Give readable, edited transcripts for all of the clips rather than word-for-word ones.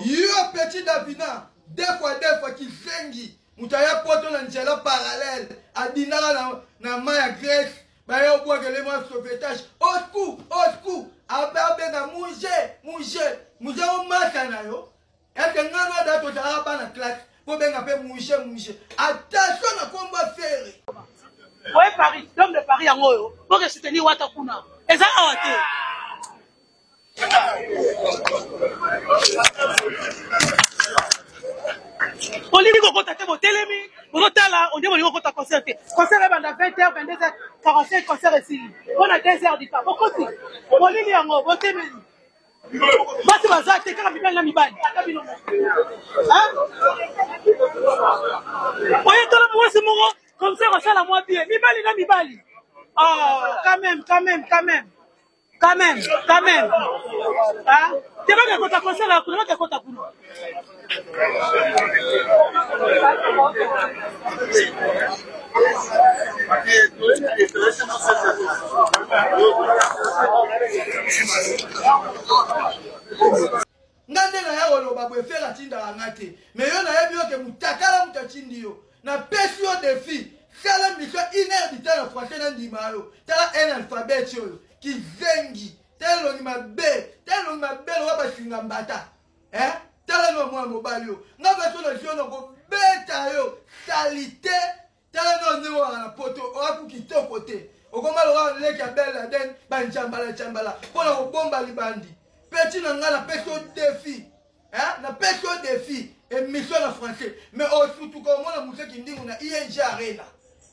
Yo petit Davina, deux fois deux fois kizengi, moto aya poto na nzela parallèle, adindaka na, na mai ya Grèce, baye obwakele mwa sauvetage, au secours, au secours, abenga muje, muje, muje omata na yo. Ete nga no da tozalaka bana classe, bobenga mpe muje, muje. Attention na kombo ya Ferre. Oye Paris, l'homme de Paris yango oyo, boke soutenir wata kuna. Eza awa te. Bolingi kokota te, botelemi bozotala onde bolingi kokota concert te. Concert ebanda 20 h 22 h 45, concert esili mpona 2 h du temps bokoti bolingi yango botemeli basi baza te, kaka mibali na mibali, ata bino oye tala mwasi moko comme ça kosala mwa bien mibali na mibali. Oh, quand même, quand même, quand même, quand même, quand même. Ah, te baka kota concert ya kuna, baka kota kuna. Nga nde naya koloba boye, Ferre atindaka nga te, mais yo nayebi yo ke mutakala mutu atindi yo. Napesi yo défi, sala mission une heure du temps na français na ndima yo. Tala un alphabet oyo kizengi, tala elongi mabe, tala elongi mabe lokola basinga mbata, eh? Tala no mwana mobali oyo, nga bato na zio na kobeta yo salite. Tala no ndenge wana na poto oaku kitoko te, okoma lokola leki ya Ben Laden, banjambala jambala mpo na kobomba libandi. Peti na ngai, napesi yo défi, eh? Napesi yo défi émission na français, mais osutuka omona moseki ndingu na ING Arena.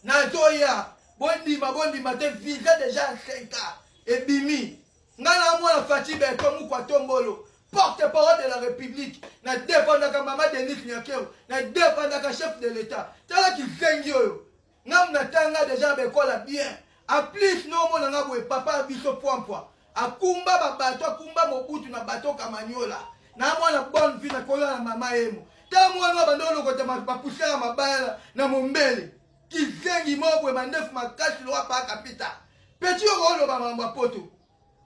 Nazoya, bondima bondima te, visa déjà ya 5 ans ebimi. Ngai na mwana Fatshi Beton Mukwa Tombolo, porte-parole de la République, na dépendaka mama Denise Nyakeru, na dépendaka chef de l'État. Tala kizengi oyo, nga natanga déjà na bekola bien. En plus nomona nga boye papa ya biso pwampwa akumba babato, akumba Mobutu na bato Kamanyola, na mwana bonne vie nakola na mama yemo. Tala mwana bando olokota bapoussière ya mabaya na mombele, kizengi moko boye, mandefu makasi lokola paka pita. Petit oyo oloba makambo ya poto,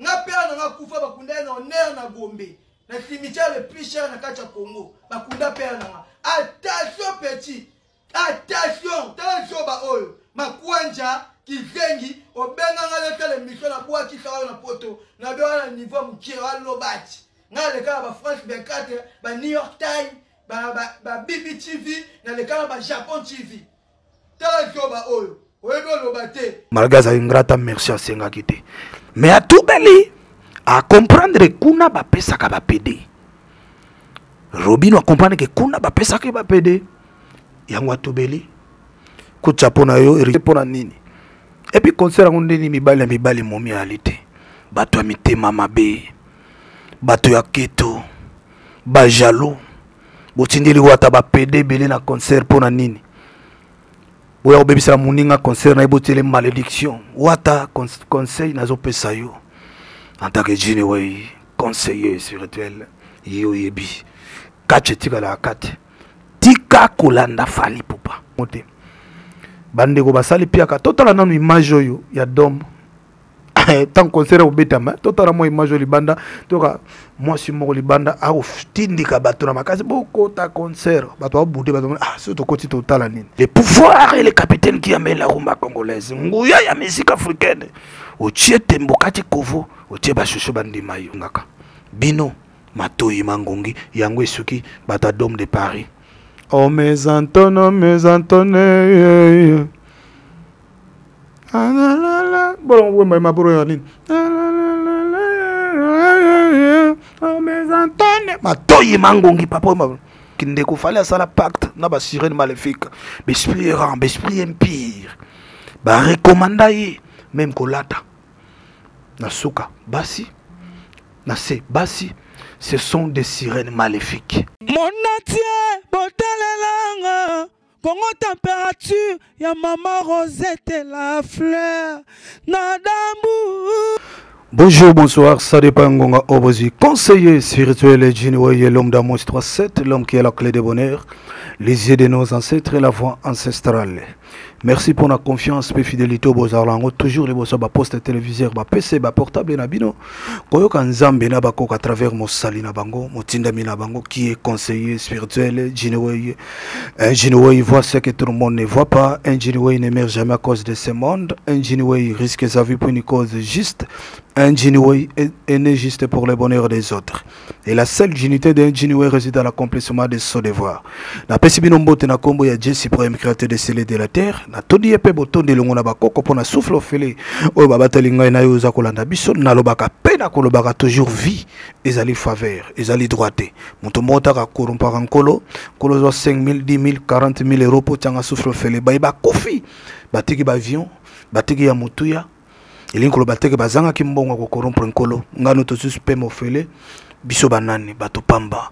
nga père na nga kufa, bakunda ye na honneur na Gombe, na cimetière le plus cher na kati ya Congo, bakunda père na nga. Attention petit, attention, tala zoba oyo makwanja kizengi, obenganga natala émission na bwakisa oyo na poto na be wana niveau mokie alobati nga aleka na ba France 24, ba New York Times, ba, ba, ba BBTV, naleka na ba Japon TV. Tala zoba oyo, oyebi oloba te. Malgré azali ingrata, merci asengaki te, mais atubeli acomprendre kuna bapesaka bapede. Robino acomprendre ke kuna bapesaka bapede, yango atubeli kutya mpo na yo mpo na nini. Epuis concert yango ndeni mibali ya mibali momi ayali te, bato ya mitema mabe, bato ya keto, bajaloux, botindeli wata bapede ebele na concert mpo na nini. Boya kobebisela moninga concert na ye, botiele malédiction. Wata, conseil nazopesa yo en tant que Jini Way, conseiller spirituel, yo oyebi kati etikalaka kati, tika kolanda Fally Ipupa te. Bandeko basali piaka, totala nanu image oyo ya dome tant concert akobetama. Totala mwa image oyo libanda, toka mwasi moko libanda akotindika bato na makasi bokota concert, bato babude, bato ah, soki tokoti totala nini. Le pouvoir et le capitaine qui amène la rumba congolaise, nguya ya musique africaine, otie tembo kati kovo, otie bashosho bandima yo ngaka bino matoyi mangongi yango esuki bato ya dome de Paris. Oh mes Antono, mes Antone, bolongo wemba maboro ya nini, matoyi mangongi papa kindeko. Fally asala pacte na basirene maléfique, baesprit errant, baesprit impire, barekomanda ye même kolata na suka basi na se basi, ce sont des sirènes maléfiques. Monde entier botalelanga Congo température ya mama Rosette la fleur na dambu. Bonjour, bonsoir, ça dépend Ngonga Obozi, conseiller spirituel Jini Waye, l'homme d'Amos 3-7, l'homme qui est la clé de bonheur, les yeux de nos ancêtres et la voix ancestrale. Merci pour la confiance pe fidélité oyo bozala yango toujours liboso ya baposte téléviseur bapc baportable na bino koyoka nzambe na bakoka à travers mosali na bango motindami na bango qui est conseiller spirituel Jinewei. Un Jinewei voit ce que tout le monde ne voit pas. Un Jinewei ne meurt jamais à cause de ce monde. Un Jinewei risque sa vie pour une cause juste. Un Jinewei est né juste pour le bonheur des autres. Et la seule dignité d'un Jinewei réside dans l'accomplissement de son devoir. Napesi bino mbote na kombo ya Dieu suprême créateur des cieux et de la terre. Natondi ye pe botondi elongo na bakoko pona souffle ofele oyo babateli ngai na yo oza kolanda biso. Nalobaka pe nakolobaka toujours vie ezali faveur, ezali droit te. Moto moko taka korompaka nkolo, nkolo zwa 5000, 10000, 40000 euros po tianga souffle ofele. Baye bakufi, batiki ba avion, batiki ya motuya. Elingi koloba te ke bazangaki mbongo ya kokorompre nkolo. Ngano tozwi pema ofele, biso banani bato pamba,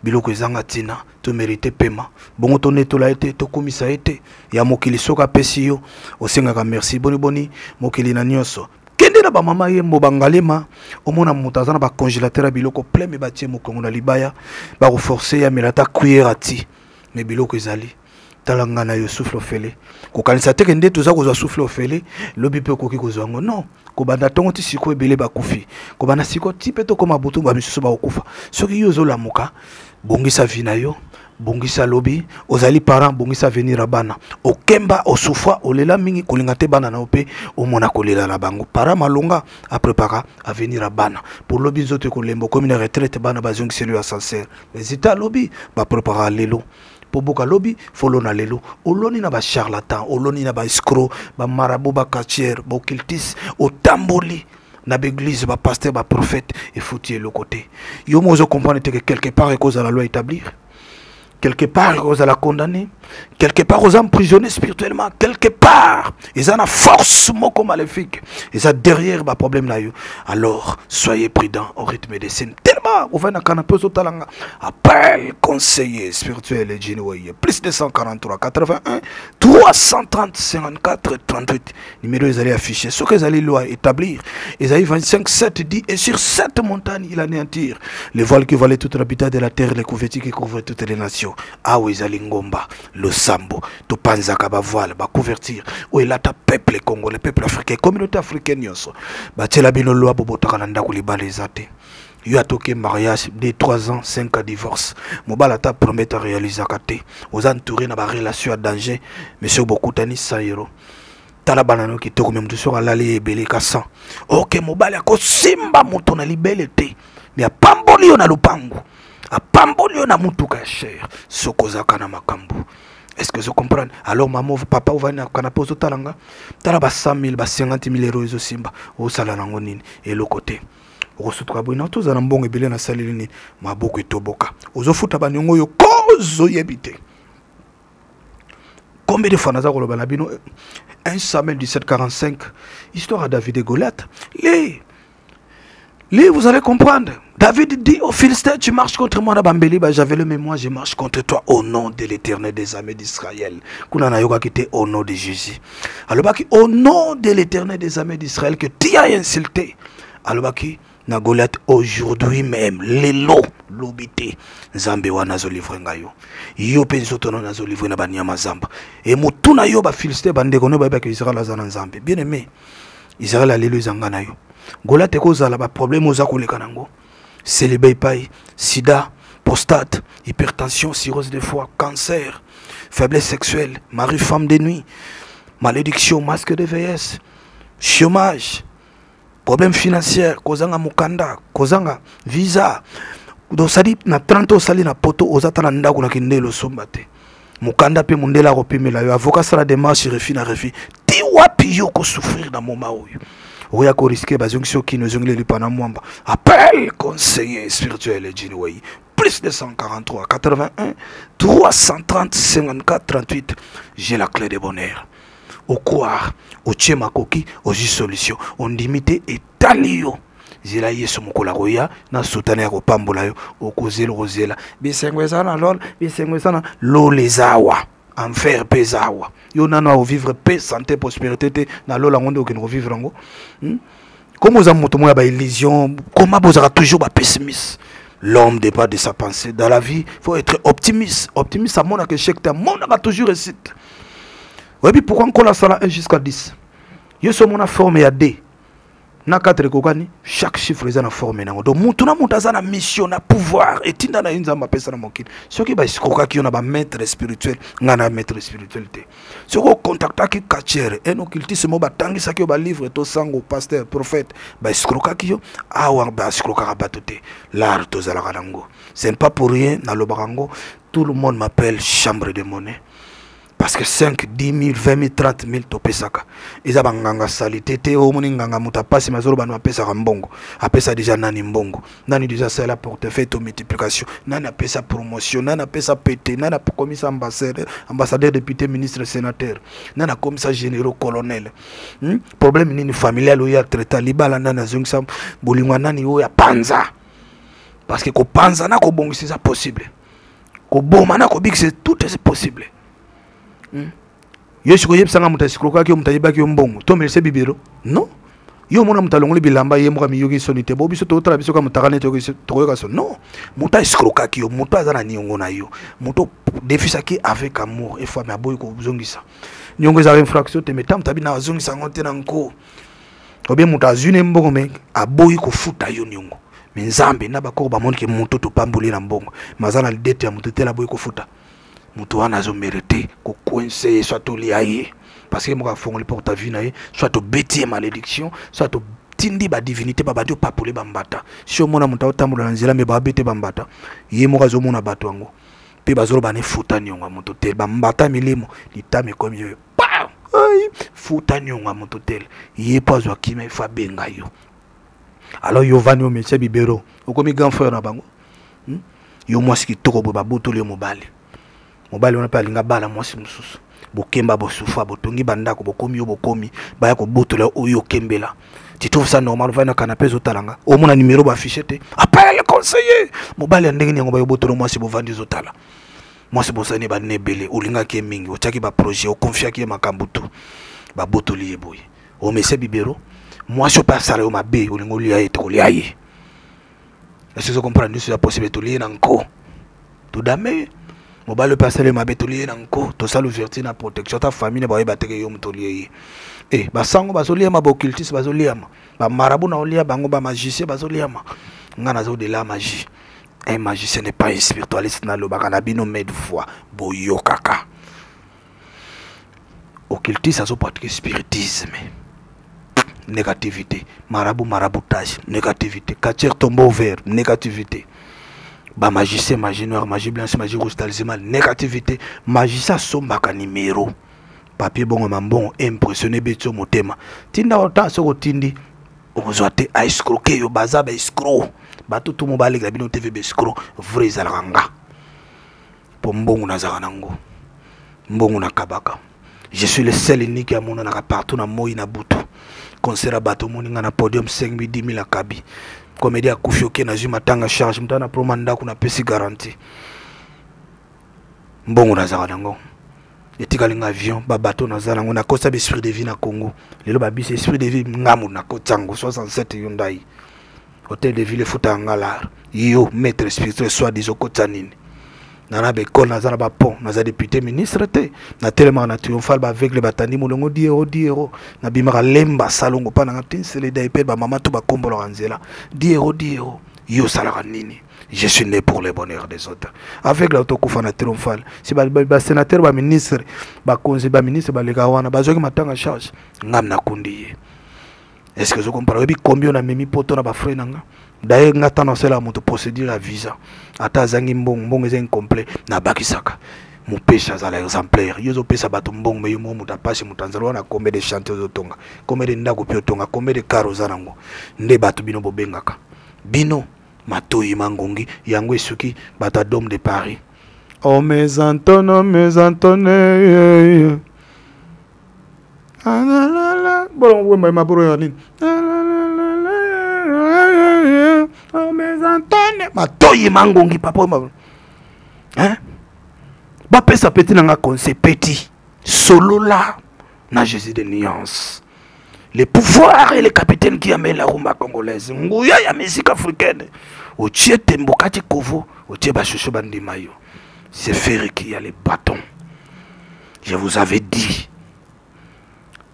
biloko ezanga ntina, tomerite pema bongo tonetola ye te, tokumisa ye te. Ya mokili soki apesi yo osengaka merci, boni boni mokili na nyonso. Kende na bamama yembo bangalema, omona moto aza na bacongélateur ya biloko plein, me batie mokongo na libaya, bakoforce ye amela ata cuillère ati, me biloko ezali. Tala nga na yo souffle ofele, kokanisa te ke nde toza kozwa souffle ofele lobi mpe okoki kozwa yango. Non, kobanda ntongo ti sikoyo ebele bakufi, kobanda sikoyo ti mpe tokóma butu ba misusu bakokufa. Soki yo ozolamuka, bongisa vie na yo, bongisa lobi. Ozali parent, bongisa avenir ya bana. Okemba, osufra, olela mingi, kolinga te bana na yo mpe omona kolela na bango. Parent malonga aprepara avenir ya bana po lobi nzoto ekolemba, okomi na retraite, bana bazongiseli yo ascenseur. Mais zita lobi baprepara lelo po boka lobi folona lelo. Oloni na ba charlatan, oloni na ba escroc, ba marabout, ba quartier, ba occultiste, otamboli na ba église, ba pasteur, ba prophète, efuti eloko te. Yo mo ozo comprendre te que quelque part ekozala loi établir, quelque part ekozala condamné, quelque part oza emprisonné spirituellement, quelque part eza na force moko maléfique eza derrière ba problème na yo. Alors soyez prudent au rythme des scènes. Tellement ovandi na canapé ozotalanga, appel conseiller spirituel et Jinewei plus 243 81 330 54 38, numéro ezali affiché. Soki ezali loi établir, Ésaïe 25 7 dit, et sur cette montagne il anéantir les voiles qui valaient tout l'habitat de la terre, les couvertures qui couvraient toutes les nations. Awa ezali ngomba losambo, topanzaka ba voile, ba couverture oyo elata peuple congolais, peuple africain, communauté africaine nyonso. Batiela bino loi, bobotaka na ndako, libala eza te. Yo atoke mariage de 3 ans, 5 ans divorce, mobali ata promete arealisaka te. Oza entouré na ba relation ya danger. Monsieur bokutani 100 euro, tala bana no kitoko, me moto soki alali ye ebele ka 100. Ok, mobali akosimba moto na libele te, me apamboli yo na lopango, apamboli yo na motuka ya cher. Soki ozalaka na makambo, est-ce que je comprends? Alors maman, papa ovandi na canapé ozotala nga, tala ba 100 000, ba 50 000 euros ezosimba, osala nango nini? Eloko te. Okosutuka boye na tozala mbongo ebele, nasaleli nini? Maboko etoboka, ozofuta baniongo oyo kozoyebi te. Combien de fois naza koloba na bino? 1 Samuel 17 45, histoire à David et Goliath. Les les vous allez comprendre. David dit aux Philistins, tu marches contre moi na bambeli ba javelot, mais moi je marche contre toi au nom de l'Éternel des armées d'Israël. Kuna na yoka kite au nom de Jésus. Alobaki au nom de l'Éternel des armées d'Israël que tu as insulté. Alobaki na Goliath, aujourd'hui même, lelo lobi te, Nzambe wana azolivre ngai yo. Yo mpe nzoto na nazolivre na banyama zamba. E motu na yo bafilistin bandeko no bayebaki Israël aza na Nzambe. Bien aimé, Israël alelo ezanga na yo. Goliath ekozala ba problème oza koleka nango. Célibat epai, sida, prostate, hypertension, cirrhose de foie, cancer, faiblesse sexuelle, mari femme de nuit, malédiction, masque de vieillesse, chômage, problème financier, kozanga mokanda, kozanga visa. Donc sadi na 30 osali na poto, oza ta na ndako na kindelo osomba te. Mokanda mpe mondele akopimela yo, avocat sala démarche, refus na refus. Ti wapi yo kosouffrir na moma oyo? Oya koriske bazongisi yo kino ozongeli lipa na mwamba. Appel conseiller spirituel Jinewei plus 243 81 330 54 38. J'ai la clé de bonheur. Okroire otie makoki, ozwi solution, ondimi te, etali yo. Zela Yesu mokolo akoya na sutana ya kopambola yo. Okozela, okozela, bisengo eza na lola, bisengo eza na lola, eza awa, enfer mpe eza awa. Yo nano akovivre mpe santé, prospérité te na lola yango nde okende kovivre yango. Comme oza moto moko ya baillusion, comment bozalaka toujours bapessimiste? L'homme dépend de sa pensée. Dans la vie, il faut être optimiste. Optimiste, amonaka échec te, amonaka toujours réussite. Oyebi pourquoi Nkolo asala 1 jusqu'à 10? Yo so omona forme ya D na 4 ekokani, chaque chiffre eza na forme nango. Donc mutu na mutu aza na mission na pouvoir etinda na ye Nzambe apesa na mokili. Soki ba escroquaki yo na ba maître spirituel, nga na maître spirituel te. Soki ocontactaki catcheur, un occultiste mo batangisaki yo ba livre to sango, pasteur, prophète, ba escroquaki yo, awa ba escroquaka bato te. L'art tozalaka nango. Ce n'est pas pour rien nalobaka yango, tout le monde m'appelle chambre de monnaie. Parce que 5, 10 000, 20 000, 30 000 topesaka. Eza banganga salite te, omoni nganga moto apasi mazolo bano apesaka mbongo. Apesa déjà nani mbongo. Nani déjà asala portefeuille to multiplication. Nani apesa promotion, nani apesa PT, nani akomisa ambassadeur, ambassadeur, député, ministre, sénateur. Nani akomisa généraux, colonel. Problème nini familial oyo ya traita libala, nani azongisa bolingo nani oyo apanza. Parce que kopanza na kobongisa eza possible. Koboma na kobikisa, tout est possible. Yo sikoyo oyebisanga moto asikrokaki yo, moto ayebaki yo mbongo to melise bibelo. Non, yo omona moto alongoli bilamba ye moko amiyoki soni te. Bo biso totala biso ka motaka neti tokoyoka soni. Non, moto aeskrokaki yo, moto aza na niongo na yo, moto defisaki avec amour et foi, mais aboyi kozongisa niongo. Ezaka infraction te, mais ntango tabi na azongisa yango te na nko, obie moto azwi ne mbongo me aboyi kofuta yo niongo, me Nzambe na bakoko bamoni ke moto topamboli na mbongo, me aza na dete ya moto te, aboyi kofuta. Moto wana azomerite kocoince ye, soit tolia ye parce que moko afongoli porte à vie na ye, soit tobeti ye malédiction, soit totindi badivinité babandi opapole bambata. Si omona moto aotambola na nzela me babete bambata, ye moko azomona bato yango mpe bazoloba ne futa niongo ya moto te. Bambata milimo litama ekomi oyo pa futa niongo ya moto te. Ye mpo azwa kimia, ifo abenga yo. Alors yo vani ometia bibero, okomi grand frère na bango. Yo mwasi kitoko boye, babotoli yo mobali. Mobali wana mpe alinga bala mwasi mosusu. Bokemba, bosufa, botongi bandako, bokomi yo bokomi baya kobotola oyo okembela. Tu trouves ça normal? Ovandi na canapé, ezotala nga, omona numéro baaffiche te, appelle le conseiller. Mobali ya ndenge nini yango bayobotola mwasi? Bovandi, ezotala mwasi, bosani banne ebele, olingaki ye mingi, otiaki baprojet, okonfiaki ye makambo tu, babotoli ye boye, omese bibero. Mwasi oyo mpe asala yo mabe, olingi olia ye te, kolia ye. Est-ce que comprendre? Nyonso ya possible. Tolie na nko, todame ye. Mobali mpe asali mabe, tolie na nko, tosala ouverture na protection, ata famille na bayeba teke yo moto olie ye. E basango bazoliama, baoccultiste bazoliama, bamarabu na olia bango, bamagicien bazoliama. Nga naza au-delà magie. Un magicien n'est pas un spiritualiste. Nalobaka na bino maintes fois, boyokaka. Occultiste azopratike spiritisme, négativité. Marabout, maraboutage, négativité. Catcheur, tombeau vert, négativité. Bamagicien, magie noire, magie blanche, magie rouge, talisman, négativité. Magicien asombaka numéro, papier, bongo mambongo, impressionné, beti yo motema, tinda ota. Soki otindi, okozwa te. Aescroke yo. Baza baescro, bato tumo balekela bino tv, baescro vrai ezalaka nga, mpo mbongo nazalaka nango, mbongo nakabaka. Je suis le seul unique amonanaka partout na moi na butu, concert ya bato, omoni nga na podium, 5 000, 10 000 akabi. Comédie akufi, oke nazwi matanga charge, moto na proma ndako, napesi garantie. Mbongo nazalaka nango, etikali nga avion, babato naza nango, nakotisa baesprit de vie na Congo. Lelo babisi esprit de vie, ngambo nakotisa yango, 67 Hyundai, hôtel de ville efutaka nga lar. Yo maître spirituel soit disant, okotisa nini? Nana baekole, naza na bapont, naza député, ministre te. Natelemaka na triomphal, baaveugle batandi molongo, diero diero. Nabimaka lemba salongo mpa nanga tinseleda epe bamama to bakombolaka nzela, diero diero. Yo osalaka nini? Je suis né pour le bonheur des autres. Aveugle tokufa na triomphal, si basénateur, baministre, bakonzi, baministre baleka wana, bazwaki matanga charge, ngam nakundi ye. Est ce que ozokomprendre? Oyebi combien namemi poto na bafrai na nga? D'ailleurs nga ntango nasalaka moto procédure ya visa, ata azangi mbongo, mbongo eza incomplet, nabakisaka. Mopesi azala exemplaire. Yo ozopesa bato mbongo, me yo moko moto apasi, moto anzala wana. Combien de chantier ozotonga? Combien de ndako mpe otonga? Combien de car oza nango? Nde bato bino bobengaka bino matoyi mangongi yango esuki bato ya Dome de Paris. Oh mes Antono, mes Antone, bolongo wemba maboro ya nini? Oh mes Antone, matoyi mangongi, papa hein? Bapesa petit na nga conseil. Petit, solola na Jésus de nuance, le pouvoir et le capitaine qui amène la rumba congolaise, nguya ya musique africaine. Otie tembo kati kovo, otie bashushu, bandima yo. C'est Ferre qui a les bâtons, je vous avais dit.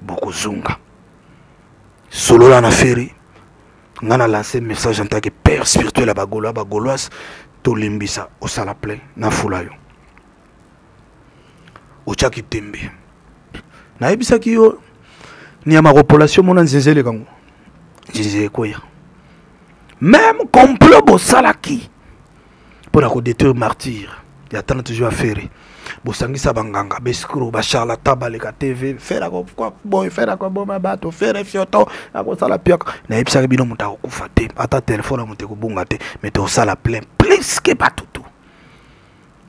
Bokozonga. Solola na Ferre. Nga na lancer message en tant que père spirituel ya bagaulois, bagauloise, tolimbisa osala plein na fula yo. Otiaki tembe. Nayebisaki yo nyama kopolation mona nzinzi eleka ngo. Nzinzi ekweya. Même complot bosalaki mpo na kodétruire martyr ya 30 jours ya Ferre. Bosangisa banganga, bescro, bacharlatan baleka TV, Ferre akokufa boye, Ferre akoboma bato, Ferre fioto akosala piaka. Nayebisaki bino moto akokufa te, ata telefone ya moto ekobunga te, mais tosala plein plus que bato tout.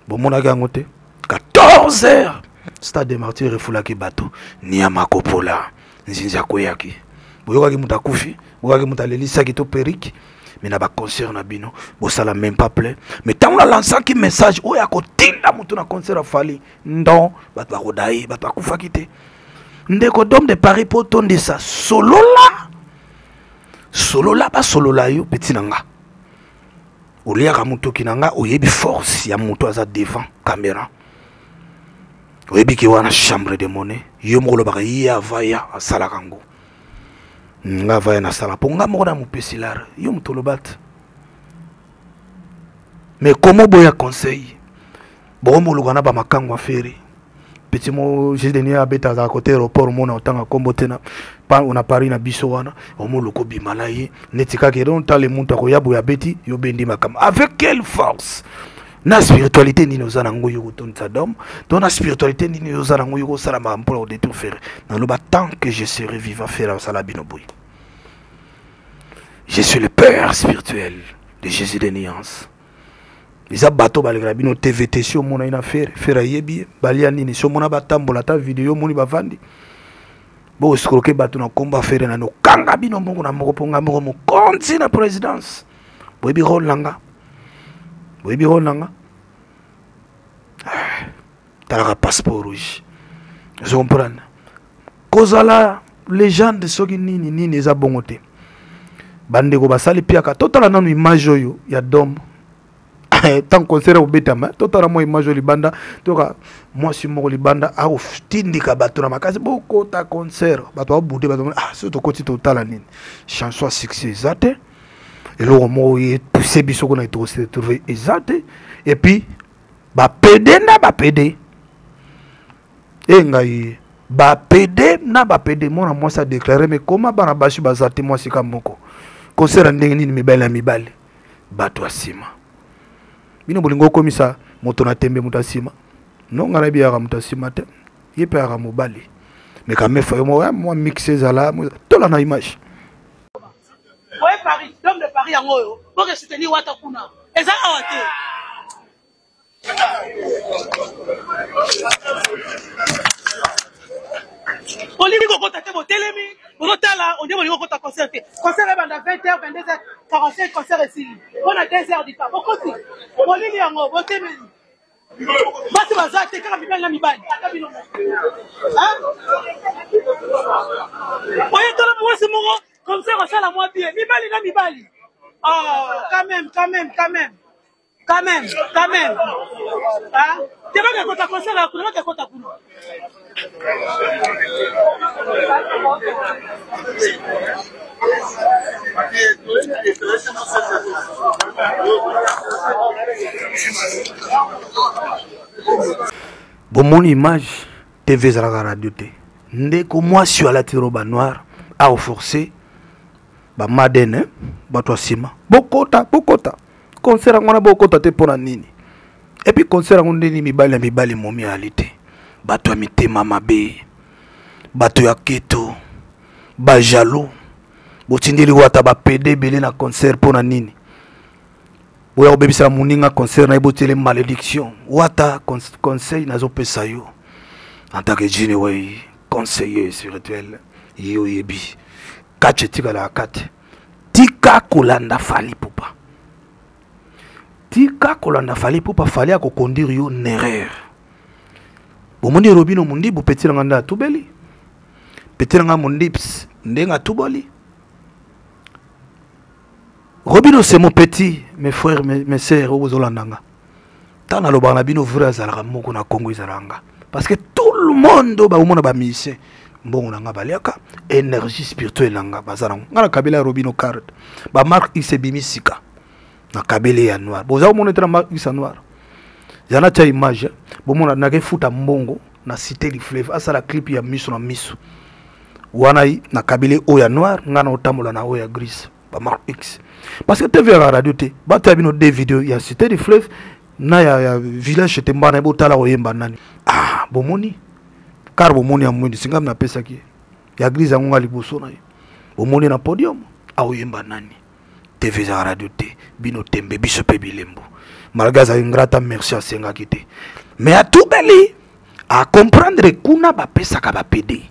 Bomonaki yango te? 14 heures stade de martyr efulaki bato, niama kopola, nzinzi akweyaki. Boyokaki moto akufi, boyokaki moto alelisaki to periki. Mais na ba concert na bino bosala même pas plein. Mais tango na lansaki message oyo akotinda moto na concert ya Fally, ndon bato bakodaye, bato bakufaki te. Ndeko Dome de Paris po tondisa solola, solola basolola yo petit na nga. Oliaka motoki na nga, oyebi force ya moto aza devant caméra. Oyebi ke wana chambre de monnaie, yo moko olobaka ye avaya asalaka ngo. Nga vaya na sala po nga moko na mopesi lar, yo moto oloba te. Mais comment boya conseil? Bokomoluka na ba makango ya Ferre. Petit mo Jésus Denis abeta azala côté aéroport mona otanga kombo te na pa on a Paris na biso wana omoluko bima na ye neti kaka donc tale mutu akoya boya beti yo bendi makambo avec quelle force? Na spiritualité nini oza nango yo kotondisa dome? To na spiritualité nini oza nango yo kosala makambo mpona kodétruire Ferre? Naloba tant que je serai vivant, Ferre osala bino boye. Je suis le père spirituel de Jésus de Nuance. Eza bato balekela bino TVT si omona ye na Ferre, Ferre ayebi ye, balia nini si omona batambola ata video omoni bavandi. Bo escroquer bato na kombo ya Ferre na nokanga bino moko na moko mpo nga moko mokonzi na présidence. Boyebi rôle na nga? Boyebi rôle na nga? Ah, talaka passeport rouge. Ozo comprendre? Kozala légende soki nini nini eza bongo te. Bandeko basali piaka, totala nanu image oyo ya Dome. Tant concert obetama, totala mwa image oyo libanda, toka mwasi moko libanda akotindika bato na makasi bokota concert, bato babude, bato bamoni, ah, soki tokoti totala nini? Chanson ya succès eza te. Eloko moko epousse biso kuna toko se retrouver eza te. Et puis ba PD na ba PD. E ngai ba PD na ba PD, mwana mwasi a déclaré mais comment bana basi baza te mwasi ka moko? Concert ya ndenge nini mibali na mibali? Bato ya nsima. Bino bolingo okomisa moto na tembe moto ya nsima. Non, ngai nayebi yaka moto ya nsima te. Ye pe yaka mobali. Mais quand même, faut moi, moi mixer zala, moi, tola na image. Oye Paris, Dome de Paris yango oyo, pour soutenir Wata kuna. Eza awa te. Bolingi kokota te, botelemi, bozotala, onde bolingi kokota concert te. Concert ebanda 20h, 22h45, concert esili. Mpona 2h du temps. Bokoti, bolingi yango, botemeli. Basi baza te, kaka mibali na mibali. Ata bino moko. Hein? Oye tala mwasi moko, comme ça kosala mwa bien. Mibali na mibali. Oh, quand même, quand même, quand même. Quand même, quand même. Hein? Te baka kota concert ya kuna, baka kota kuna. Bomoni image TV ezalaka radio te. Ndeko mwasi oyo alati robe noire a forcé ba madene bato ya nsima bokota, bokota concert yango wana bokota te mpona nini? Et puis concert yango ndeni mibali ya mibali momi ali te, bato ya mitema mabe, bato ya keto, ba jaloux, botindeli wata ba PD ebele na concert mpona nini? Boya kobebisela moninga concert na ye, botiele malédiction. Wata conseil nazopesa yo en tant que Jimmy Way, conseiller spirituel, yo yebi kati etikalaka kati. Tika kolanda Fally Ipupa, tika kolanda Fally Ipupa. Fally akokonduire yo na erreur. Bomoni Robino Mundibu, petit na nga nde atubeli, petit na nga Mundips ndenge atuboli. Robino c'est mon petit, mes frères, mes sœurs, oyo bozolanda nga. Tango nalobaka na bino vrai azalaka moko na Congo ezalaka nga. Parce que tout le monde oyo bakomona ba musiciens, Mbongo na nga baliaka, énergie spirituelle na nga baza nango. Nga na kabela Robino card. Ba marque X ebimi sika. Na kabele ya noir. Boza komona ete na marque X ya noir. Yana tia image, bomona nake futa mbongo na cité du fleuve asala clip ya miso na miso. Wana na kabele oyo ya noir, nga na otambola na oyo ya grise. Ba marque X. Parce que TV ya radio te, batia bino deux vidéos ya cité du fleuve na ya village te mbana botala koyemba nani. Ah, bomoni car bomoni ya mwindu singam napesaki ye ya grise yango nga liboso na ye bomoni na podium aoyemba nani. TV eza radio te, bino tembe biso pe bilembo. Malgré azali ngrata merci asengaki te, mais atubeli a comprendre kuna bapesaka ba PD.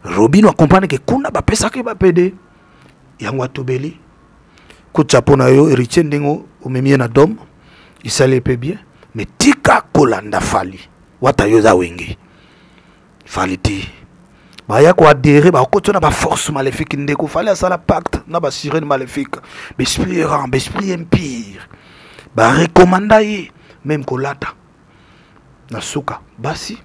Robino a comprendre que kuna bapesaka ba PD, yango atubeli kutya mpo na yo héritier ndenge omemi ye na dome isali pe bien, mais tika kolanda Fally wata yo za wenge Fally te baya ko adhérer ba kotio na ba force maléfique ndeko Fally asala pacte na ba sirène maléfique, ba esprit errant, ba esprit impire, ba recommanda ye même kolata na suka basi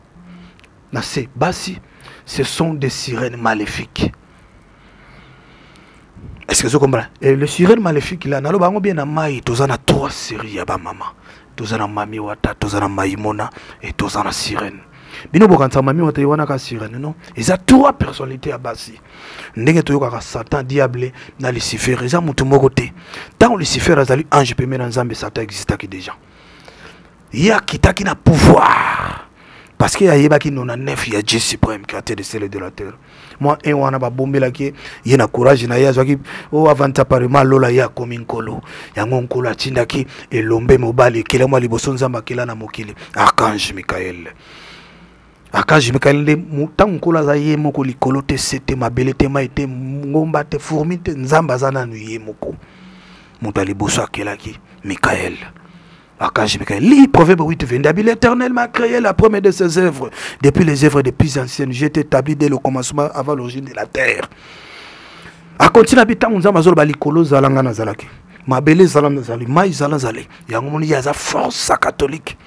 na se basi, ce sont des sirènes maléfiques. Est-ce que vous comprenez? Et le sirène maléfique là, nalo bango bien na mai, toza na trois séries ya ba mama. Toza na mami wata, toza na maimona et toza na sirène. Bino bokanisa mami wata wana ka sirène non? Eza trois personnalités ya basi. Ndenge toyokaka Satan, diable na Lucifer, eza mutu moko te. Tant Lucifer azali ange pembe na Nzambe, Satan existaki déjà. Ye akitaki na pouvoir parce que ayebaki 99 ya Dieu suprême créateur de ciel et de la terre. Moi un wana babombelaki ye na courage na ye azwaki o avant apparemment lola ye akomi nkolo. Yango nkolo atindaki elombe mobali ekela mwa liboso Nzambe akela na mokili Archange Michael. Archange Michael nde ntango nkolo aza ye moko likolo te se te mabele te mai te ngomba te fourmi te, Nzambe aza nanu ye moko. Moto ya liboso akelaki Michael. Archange Michael, lis Proverbe 8, 22. L'Éternel m'a créé la première de ses œuvres. Depuis les œuvres des plus anciennes, j'ai été établi dès le commencement avant l'origine de la terre. A continué à habiter dans Amazon, likolo zala nga nazalaki. Mabele zala nazali, mai zala zali. Yango moni yaza force catholique.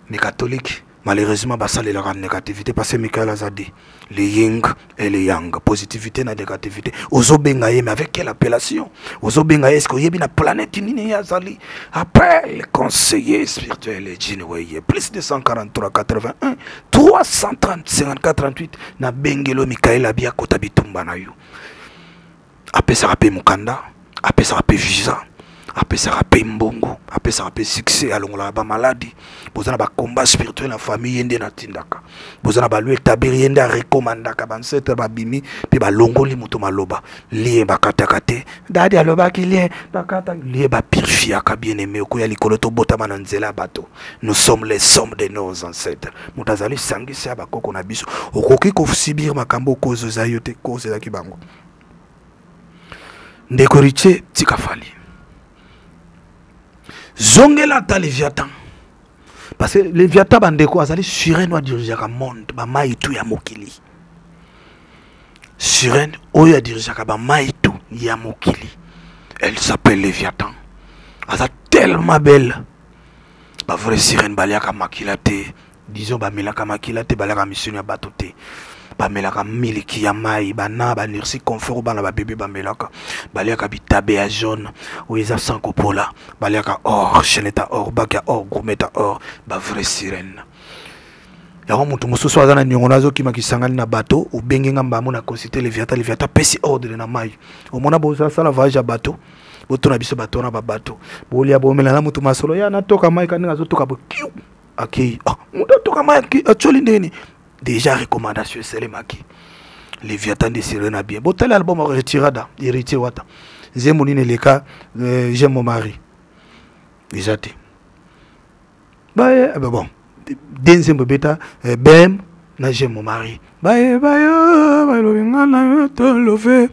Mais catholique, malheureusement, basalelaka négativité parce que Michael a dit le yin et le yang, positivité na négativité. Ozobenga ye, mais avec quelle appellation? Ozobenga ye, est-ce que oyebi na planète nini ya zali? Appelle conseiller spirituel Jean Weye, plus 243 81 330 54 38 na bengelo Michael abia kota bitumba na yo. Apesaka pe mukanda, apesaka pe visa, apesaka pe mbongo, apesaka pe succès, alongolaka ba maladie. Boza na ba combat spirituel na famille ye nde natindaka. Boza na ba loi établir ye nde arecommandaka ba ancêtre babimi pe balongoli moto maloba. Lien bakataka te. Dadi alobaki lien bakata lien ba purifiaka bien-aimé okoya likolo tobotama na nzela ya bato. Nous sommes les sommes de nos ancêtres. Moto azali sangisa ya bakoko na biso. Okoki kosibir makambo okozo eza yo te, kozo ezalaki bango. Ndeko Riche tika Fally. Zongela ata Léviathan. Parce que Léviathan bandeko azali sirène oyo adirigeaka monde, ba mai tout ya mokili. Sirène oyo adirigeaka ba mai tout ya mokili. Elle s'appelle Léviathan. Aza tellement belle. Ba vraie sirène baliaka makila te. Disons bamelaka makila te, baliaka misuni ya bato te. Bamelaka miliki ya mai, bana ba nursi confort bana ba bébé bamelaka. Baliaka bitabe ya jaune oyo eza sans kopola. Baliaka or, chaînette ya or, bague ya or, gourmette ya or, ba vraie sirène. Yango moto mosusu aza na niongo na azokima kisangani na bateau, obenge nga mbamo na consulter Léviathan, Léviathan pesi ordre na mai. Omona boza sala voyage ya bateau, botuna biso bato wana ba bateau. Bolia bomela na moto masolo ya natoka mai ka ndenge azotoka bo kiu. Akei. Ah, moto atoka mai atioli ndenge nini? Déjà recommandation esalemaki. Léviathan de sirène a bien. Botali album retirada, héritier wata. Nzembo nini eleka, j'aime mon mari. Eza te. Baye, eh ben bon. De nzembo beta, BM na j'aime mon mari. Baye, baye, baye, lobi nga na yo to love.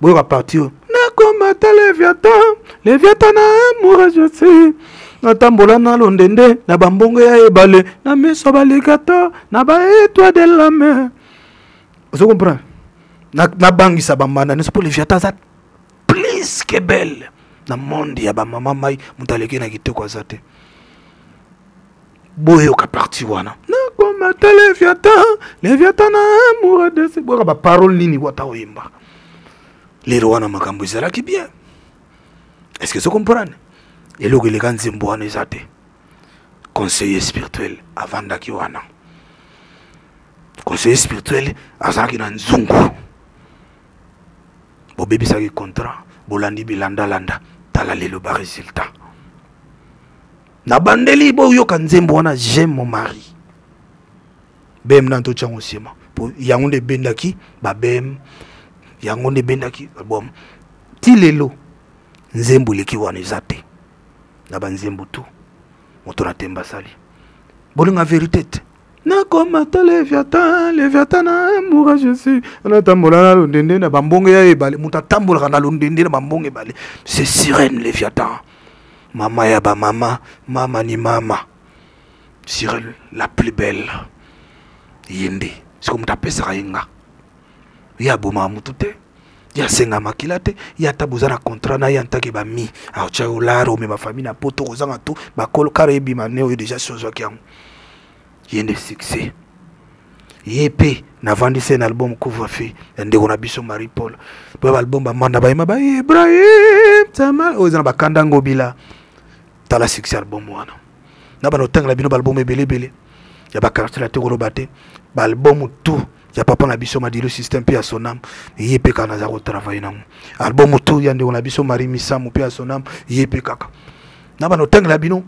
Boyoka parti oyo. Nakomata Léviathan, Léviathan na amour je suis. Natambola na londende, na bambongo ya ebale, na miso baligata, na ba étoile de la mer. Ozo comprendre? Na, nabangisa bambanda nyonso mpo Léviathan aza plus que belle. Na monde ya ba mama mai, moto aleki na kitoko aza te. Boyoka parti wana. Nakomata Nakomata Leviathan, Leviathan na amour de boyoka baparole nini wata oyemba lero wana makambo ezalaki bien. Est ce que comprendre eloko eleka nzembo wana eza te. Conseiller spirituel avandaki wana, conseiller spirituel azalaki na nzungu, bobebisaki contrat, bolandi bilandalanda, tala lelo ba résultat. Nabandeli boyoka nzembo wana, j'aime mon mari bm na totya yango nsima po yango nde ebendaki babm, yango nde ebendaki album ti lelo. Nzembo eleki wana eza te na banzembo tu. Moto na temba asali bolinga vérité te. Nakomata Leviathan, Leviathan na amour à Jésus, natambola na londende na bambonge ya ebale. Moto atambolaka na londende na bambonge ebale, c'est sirène Leviathan, mama ya bamama, mama ni mama, sirène la plus belle. Ye nde siko moto apesaka ye nga, ye abomaka motu te, ye asenga makila te. Ye ata boza na contrat na ye antake bami aotya yo lara, omema famille na poto, kozanga to bakolo kara ebima ne oyo deja si ozwaki yango. Ye nde succès. Ye mpe navandisi na album couvre feu ya ndeko na biso Marie Paul, po baalbum bamanda bayema ba Ibrahim Tama oyo eza na bakanda ngobila. Tala succès album wana. Na bana otangela bino baalbum ebele ebele ya bakartier na te, koloba te, baalbum tout ya papa na biso Madilu Système mpe ya Sonam, ye mpe kaka naza kotravaille nango. Album tout ya ndeko na biso Marie Misamu mpe ya Sonam, ye mpe kaka na bana otangela bino.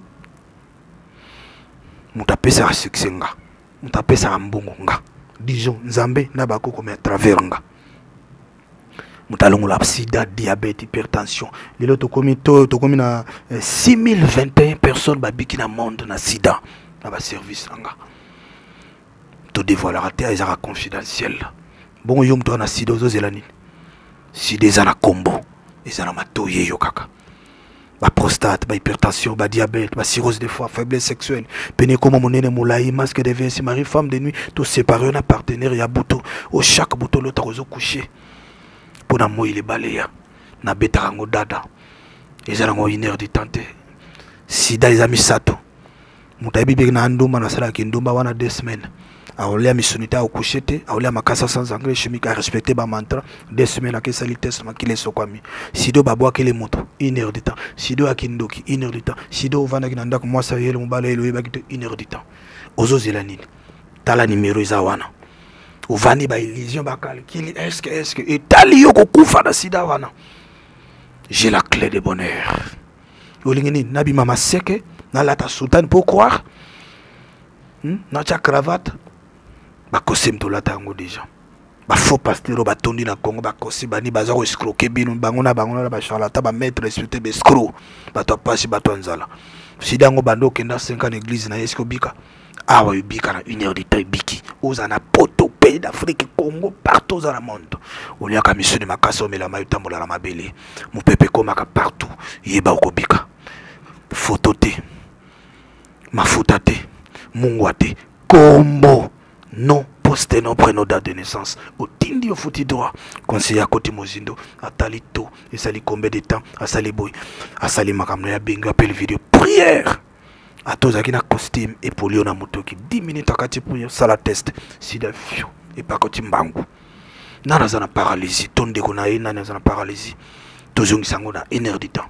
Moto apesaka succès nga, moto apesaka mbongo nga, disons Nzambe na bakoko, mais à travers nga moto alongola sida, diabète, hypertension. Lelo tokomi to tokomi na 6021 personnes babiki na monde na sida na baservice na nga. Todévoilaka te, ezaka confidentiel. Bongo yo moto wana sida, ozozela nini? Sida eza na kombo, eza na matoi eyokaka, baprostate, bahypertension, badiabète, bacirrhose de foie, faiblesse sexuelle, pene ekoma monene molai, masque de vinci, mari, femme de nuit, tosépare yo na partenaire ya butu o chaque butu olotaka ozocouche mpo na moi libale ya nabetaka yango dada, eza nango une heure du temps te. Sida eza misato. Moto ayebi beke na ndumba, nasalaki ndumba wana 2 semaines, aolia misuni te, aocouche te, aolia makasa sans engrais chimique, arespecte bamantra 2 semaines, akesali test, makili esokwami. Sido babwakeli moto, une heure du temps. Sido ya kindoki, une heure du temps. Sido ovandaki na ndako, mwasi ayele, mobali ayele, oyebaki te, une heure du temps. Ozozela nini? Tala nimero eza wana. Ovandi, baillusion, bacalcul, est-ce est-ce etali yo kokufa na sida wana? J'ai la clé de bonheur. Olingi nini? Nabima maseke, nalata soutane pour croire, Natya cravate, bakosim tolata yango déjà. Bafaux pasteur oyo batondi na Congo, bakosi bani, baza koescroquer bino, bango na bango na bacharlatan, bamaître spirituel, baescroc, bato ya pasi, bato ya nzala. Sida yango bando okenda 5 ans na église na ye, eske obika awa? Ebika na une heure du temps. Ebiki oza na poto, pays d'Afrique, Congo, partout oza na monde. Oliaka misuni makasi, omela mai, otambola na mabele, mopepe ekomaka partout, yeba okobika. Foto te, mafuta te, mungwa te, kombo, nom, poste, nom, prénom, date de naissance, otindi, ofuti droit. Conseiller akoti mozindo, atali to esali combien de temps, asali boye, asali makambo na ye, abengi, appel vidéo, prière. Ata ozalaki na costume epoli yo na motoki, 10 minutes akati prière, sala test, sida fio epakoti mbangu. Nani aza na paralysie to ndeko na ye, nani aza na paralysie, tozongisa yango na une heure du temps.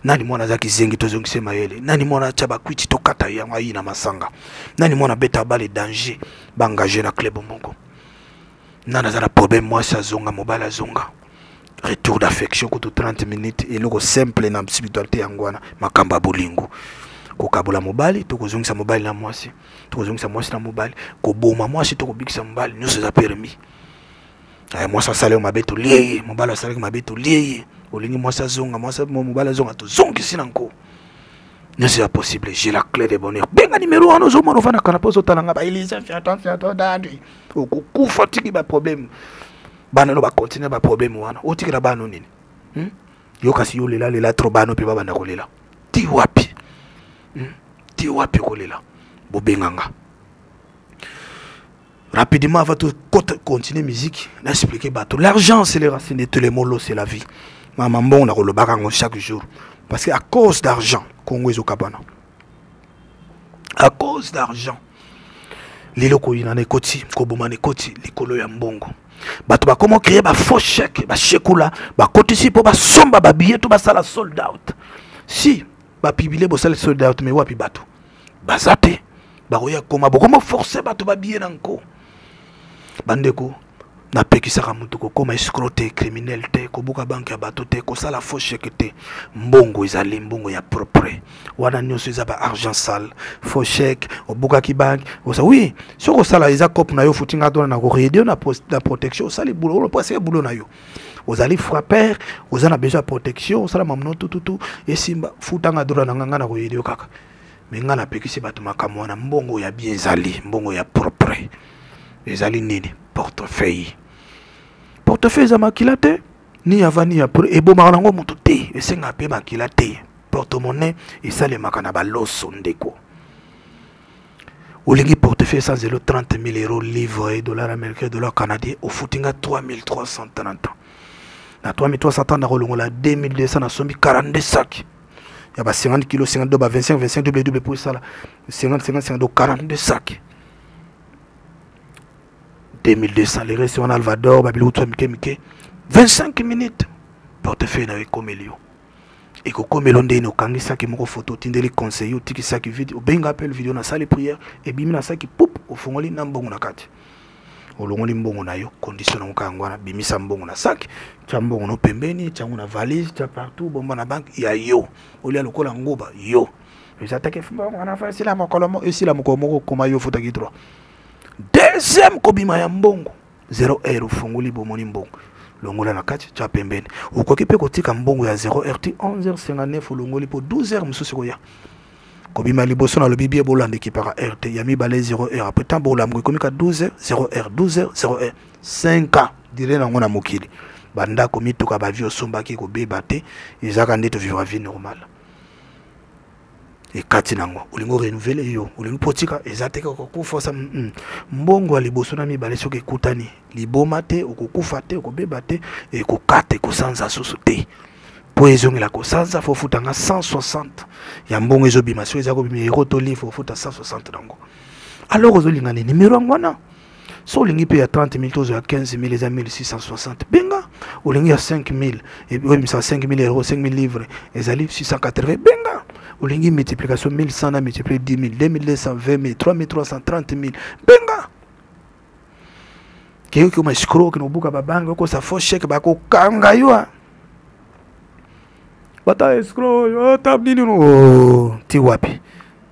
Nani mwana azalaki zengi, tozongisa mayele. Nani mwana atya bakwiti, tokata yango ayi na masanga. Nani mwana abeta bale danger, baengage na club moko. Nani aza na problème, mwasi azonga, mobali azonga, retour d'affection kutu 30 minutes. Eloko simple na spiritualité yango wana, makambo ya bolingo, kokabola mobali to kozongisa mobali na mwasi, to kozongisa mwasi na mobali, koboma mwasi to kobikisa mobali, nyonso eza permis. Mwasi asali yo mabe, tolie ye. Mobali asalaki mabe, tolie ye. Olingi mwasi azonga, mwasi, mobali azonga, tozongisi na nko, nyonso eza possible. J'ai la clé de bonheur. Benga nimero wana ozomona, ofanda canapé, ozotala nga baelise fiato fiato dadi, okokufa tiki baproblème. Bana no bacontinue baproblème wana, otikela bana nini, Yo kasi yo lela lela trop, bana mpe babanda kolela ti wapi, Ti wapi kolela? Bobenganga rapidement avant de continuer musique. Na expliquer bato, l'argent, c'est les racines de tous les maux, c'est la vie. Mama, mbongo nakolobaka yango chaque jour, parce que à cause d'argent Congo ezokabana, à cause d'argent. Lelo koyinana ekoti, kobomana ekoti likolo ya mbongo. Bato bakoma créer ba faux chèque, ba chekula, bakotisi mpo basomba ba billet to basala sold out. Si bapibile bosala sold out, mais wapi bato baza te, bakoya koma bokoma forcer bato ba billet na nko. Bandeko, napekisaka moto kokoma escroc te, criminel te, kobuka banke ya bato te, kosala faux chèque te. Mbongo ezali mbongo ya propre, wana nyonso eza ba argent sale. Faux chèque, obukaki banke osa, oui, soki osala eza cope na yo, ofuti nga tona na koredio na protection, osali boulot po aseke boulot na yo, ozali frappeur, oza na besoin ya protection, osala mamono tututu esimba, futanga droit na nga, nga na koyedio kaka. Me nga napekisi bato makambo wana. Mbongo ya bien ezali mbongo ya propre. Ezali nini? Portefeuille. Portefeuille eza makila te, ni avant ni après, ebomaka nango moto te, esengaka mpe makila te. Porte-monnaie esalemaka na baloso. Ndeko, olingi portefeuille sans zelo, 30 000 euros, livre, dollar américain, dollar canadien, ofuti nga 3330. Na 3330 nakolongola 2200, nasombi 42 sac ya ba 50 kilo, 52, ba 25 25, double double po esala 50 50 52, 42 sac, 2200. Le reste wana alvador, babiloko twa mike mike. 25 minutes, portefeuille na yo ekomeli yo. Ekokomela ndeni? Okangisaki moko foto, otindeli conseiller, otikisaki vide, obenga appel video, nasali prière, ebimi na saki, pup, ofongoli na mbongo na kati, olongoli mbongo na yo. Condition nango kaka yango wana: bimisa mbongo na saki, tia mbongo no pembeni, tia yango na valise, tia partout, bomba na banke ya yo, olia lokola nguba. Yo eza teke mbongo wana fa esila mokolo moko, esila mokolo moko, okoma yo ofutaki droit. Deuxième kobima ya mbongo, 0 heure, ofongoli, bomoni mbongo, longola na kati, tia pembeni. Okoki mpe kotika mbongo ya 0 heure ti 11h59, olongoli mpo 12 heure mosusu ekoya. Kobima liboso, nalobi bie, bolanda ekipaka heure te. Ya mibale, 0 heure. Après temps bolamuka, ekomi ka 12 heure, 0 heure, 12 heure, 0 heure, 5 ans dire nango na mokili. Bandako, mituka, bavie osombaki ekobeba te, ezalaka nde tovivre vie normale. Ekati nango, olingi orenouveler yo, olingi mpo tika eza te kaka kokufa osa mbongo ya liboso na mibale. Soki ekutani, liboma te, okokufa te, okobeba te, ekokata, ekosanza susu te. Mpo ezongela kosanza, fo ofutanga 160 ya mbongo ezobima. Soki eza kobima euro to livre, ofuta 160 nango. Alors ozolinga nini? Nimero yango wana. So olingi mpe ya 30 000, tozwa ya 15 000, eza 1660, benga. Olingi ya 5 000, oyebisa 5 000 euro, 5 000 livre, ezali 680, benga. Olingi multiplication 1100 na multiplie 10 000, 2200, 20 000, 3300, 30 000, benga. Keyoki oma escroc, okende kobuka babange, okosa faux chèque, bakokanga yo. Bata escroc oyo ata nini ti wapi?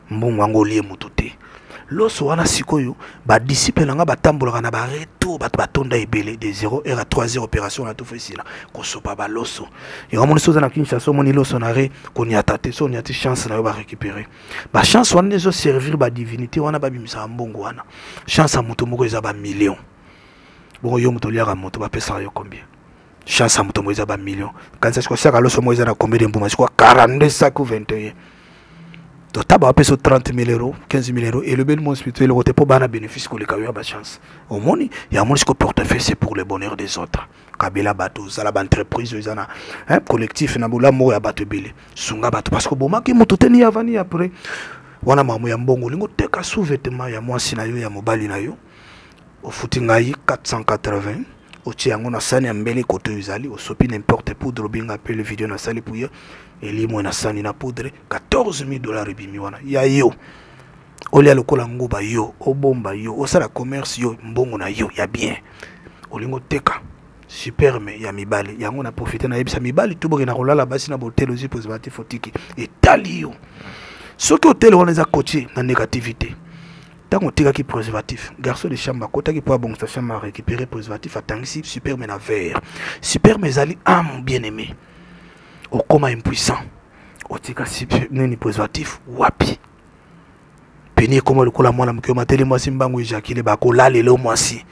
Mbongo yango olie moto te. Loso wana sikoyo, badisciple na nga batambolaka na baretour, bato batonda ebele de 0 heure à 3 heures, opération na tofo esila kosopa baloso. Yango moni, so oza na Kinshasa, omoni loso na re, koniata te. So oniati, chance na yo barécupérer. Bachance wana nde ezoservir badivinité wana, babimisaka mbongo wana. Chance ya moto moko eza bamillion. Bongo yo moto oliaka moto, bapesaka yo combien? Chance ya moto moko eza bamillion. Kanisa sikoyo, saka loso moko eza na combien de mbuma? Sikoyo 42 sac ou 21, tota bapesa 30 000 euros, 15 000 euros, elobeli mo spirituel eloko te, mpo bana bénéfice koleka yo ya bachance. Omoni ya moni sikoyo, portefeuille, c'est pour le bonheur des autres. Kabela bato, ozala baentreprise oyo eza na collectif na bolamu moko ya bato ebele, sunga bato, parce que obomaki moto te, ni avant ni après. Wana makambo ya mbongo. Olingi oteka sous-vêtement ya mwasi na yo, ya mobali na yo, ofuti ngai 480, otie yango na sani ya mbele, koto oyo ezali, osopi n'importe poudre, obenga mpe le video, nasali puye, elimwe na sani na poudre, 14 000 dollars ebimi wana ya yo. Olia lokola nguba yo, obomba yo, osala commerce yo, mbongo na yo ya bien. Olingi oteka sperme ya mibali, yango na profite nayebisa mibali to bokenda kolala basi na botel, ozwi préservatif, otiki, etali yo. Soki hotel wana eza cotier na négativité, ntango otikaki préservatif, garçon de chambre akotaki mpo abongisa chambre, arécupéré préservatif, atangisi sperme na verre. Sperme ezali âme bien aimé. Okóma impuissant, otika nini? Préservatif wapi? Peni ekóma lokola mwana moke, omateli mwasi mbangu, ejakile, bakolalela mwasi.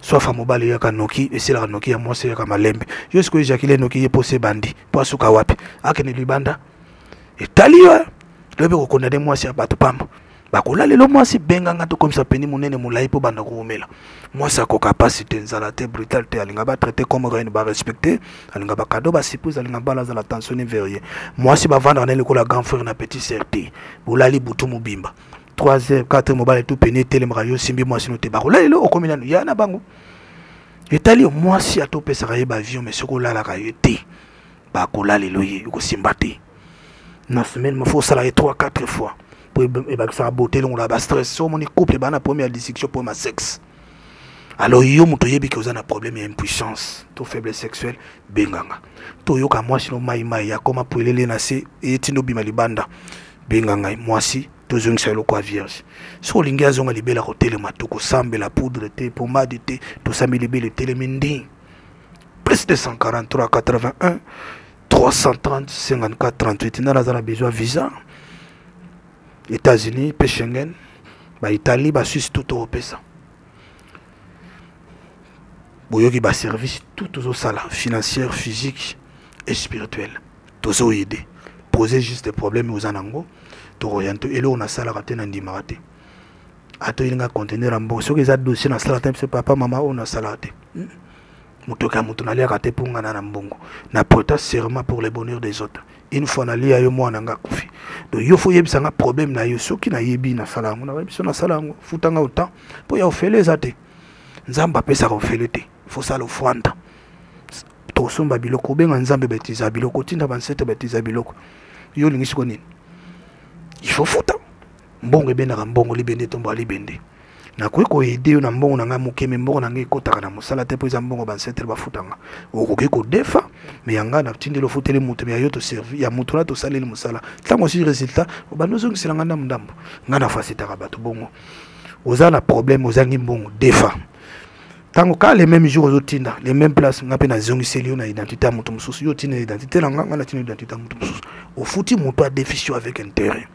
Soif ya mobali eyaka noki, esilaka noki, ya mwasi eyaka malembe. Yo sikoyo ejakile noki, ye posa ebandi mpo asuka wapi? Akende libanda, etali yo. Lobi kokondane mwasi ya bato pamba, bakolalela mwasi. Benganga, tokomisa peni monene molai mpo banda koumela. Mwasi akoka pasi te, nzala te, brutal te, alinga batraite comme reine, barespecte, alinga bacadeau, basurprise, alinga bala azala tensionné verrier. Mwasi bavandaka na lokola grand frère na petit sœur te. Bolali butu mobimba. 3 heures 4 heures mobali tu pene etelemaka yo osimbi mwasi no te bakolalelo okomi nanu ya na bango etali yo mwasi ata opesaka ye baavion mais soki olalaka ye te bakolalelo ye ekosimba te na semaine mofo osala ye 3 4 fois mpo ebakisaka beauté elongola bastress soki omoni couple ebaa na problème ya dissection problème ya sexe. Alors yo moto oyebi ke oza na problème ya impuissance to faiblesse sexuelle, benganga. Toyoka mwasi no mai mai akoma pwelele na se etindo obima libanda, benga ngai mwasi tozongisa eloko ya vierge. Soki olingi azonga libela kotelema to kosambela poudre te, pomade te, tosambi libela etelemi ndi. Plus 243 81 330 54 38. Nani aza na besoin visa États-Unis mpe Schengen, baItalie, baSuisse, tout tokopesa. Boyoki baservice tout tozosala, financière, physique et spirituelle, tozoyede poser juste problème oza nango, tokooriente. Eloko nasalaka te, nandimaka te ata oyelinga conteneur ya mbongo. Soki eza dossier nasalaka te, biso papa mama oyo nasalaka te, moto ya moto naliaka te mpo nga na mbongo na prêta serment pour le bonheur des autres. Une fois nalia yo, mwana nga akufi. Donc yo fo oyebisa nga problème na yo. Soki nayebi nasala yango, nayebi so nasala yango, futanga autant mpo ya ofele eza te. Nzambe apesaka ofele te, fosala ofranda, tosomba biloko, obenga Nzambe bautilisaka biloko, otinda bansete bautiliza biloko. Yo olingi siko nini? Il faut futa. Mbongo ebendaka mbongo, libende etomboka libende. Nakoki koyede yo na mbongo na ngai moke, me mbongo na ngai ekotaka na mosala te mpo eza mbongo bansetre bafutanga. Okoki kodefa me ya ngai natindeli, ofuteli moto, me ya yo toservi ya moto na tosaleli mosala. Ntango osi résultat, obandi ozongisela ngai ndambo ndambo. Ngai nafasitaka bato bongo. Oza na problème, ozangi mbongo, defa. Ntango kaka le même jour ozotinda les mêmes place, ngai mpe nazongiseli yo na identité ya moto mosusu. Yo otinda identité na ngai, ngai natinda identité ya moto mosusu. Ofuti moto adefisi yo avec intérêt,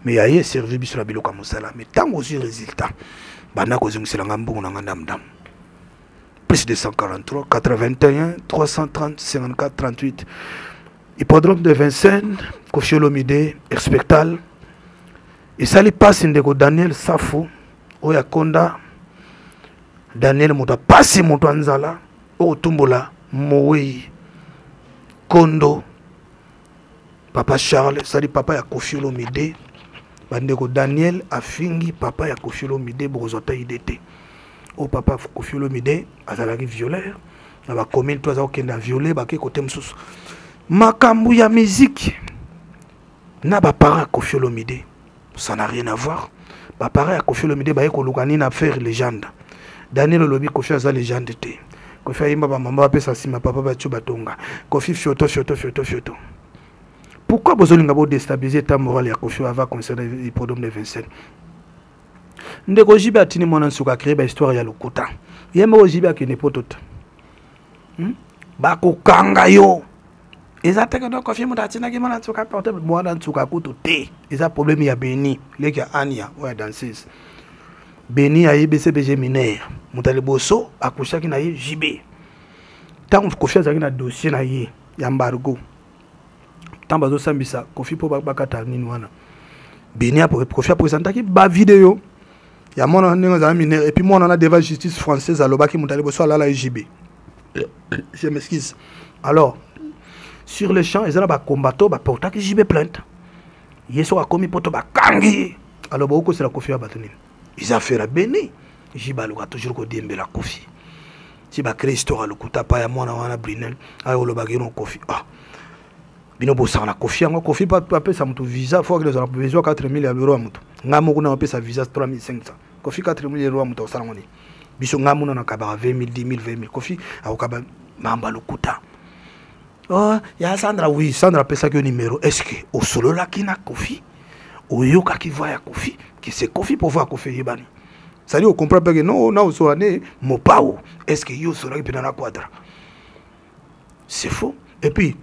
mais ya ye servi biso na biloko ya mosala. Mais ntango ozwi résultat, banda kozongisela ngai mbongo na ngai ndambo ndambo. Plus 243 81 330 54 38. Hippodrome de Vincennes, Koffi Olomide Expectal esali mpasi. Ndeko Daniel Safu oyo akonda, Daniel moto apasi, moto ya nzala okotumbola mowei kondo. Papa Charles esali papa ya Koffi Olomide. Bandeko, Daniel afingi papa ya Koffi Olomide, bokozwa ata ide te. Oyo papa Koffi Olomide azalaki violeur na bacommune to aza kokende aviole bake kote mosusu. Makambo ya miziki na baparent ya Koffi Olomide, ça n'a rien à voir. Baparent ya Koffi Olomide baye koluka nini? Affaire légende. Daniel olobi Koffi aza légende te. Koffi ayemba bamama bapesa nsima, papa batio batonga Koffi fioto fioto fioto fioto. Pourquoi bozolinga bodestabiliser état moral ya Koffi avant concert hippodrome de Vincennes? Ndeko JB atini mwana nsuka acree bahistoire ya lokuta. Ye moko JB akende poto te, Bakokanga yo. Eza te kendo Koffi moto atindaki mwana nsuka porte mwana nsuka kutu te. Eza problème ya Beni leki ya Ania oyo ya danseuse. Beni ayebi CBG mineur, moto ya liboso akushaki na ye JB ntango Koffi azalaki na dossier na ye ya embargo. Ntango bazosambisa Koffi mpo bakata nini wana, Beni, Koffi apresentaki bavideo ya mwana ndenge azala mineur. Et puis mwana wana devant justice française alobaki moto ya liboso alala ye JB. Je m'excuse. Alors sur le champ eza na bacombattant baportaki JB plainte. Ye soki akomi poto bakangi ye. Alors bokosela Koffi ya bato nini? Eza affaire ya Beni. JB aluka toujours kodiembela Koffi ti bacrée histoire ya lokuta pa ya mwana wana Brinel ayo olobaki yo no Koffi. Ah, bino bosaka na Koffi yango. Koffi apesa moto visa, fo akende ozala besoin 4000 ya euro ya moto. Ngai moko na apesa visa 3500, Koffi 4000 euro ya moto akosala ngo nini? Biso ngai mona nakabaka 20 000, 10 000, 20 000. Koffi akokaba mambo ya lokuta. Oh, ya Sandra, oui, Sandra apesaki yo numéro. Est ce que osololaki na Koffi? Oyokaki voix ya Koffi ke c'est Koffi? Po voix ya Koffi eyebani, c'est-à-dire ocomprend mpe ke non na osola ne mopao. Est ce que yo osolaki mpena na Quadra? C'est faux. Et puis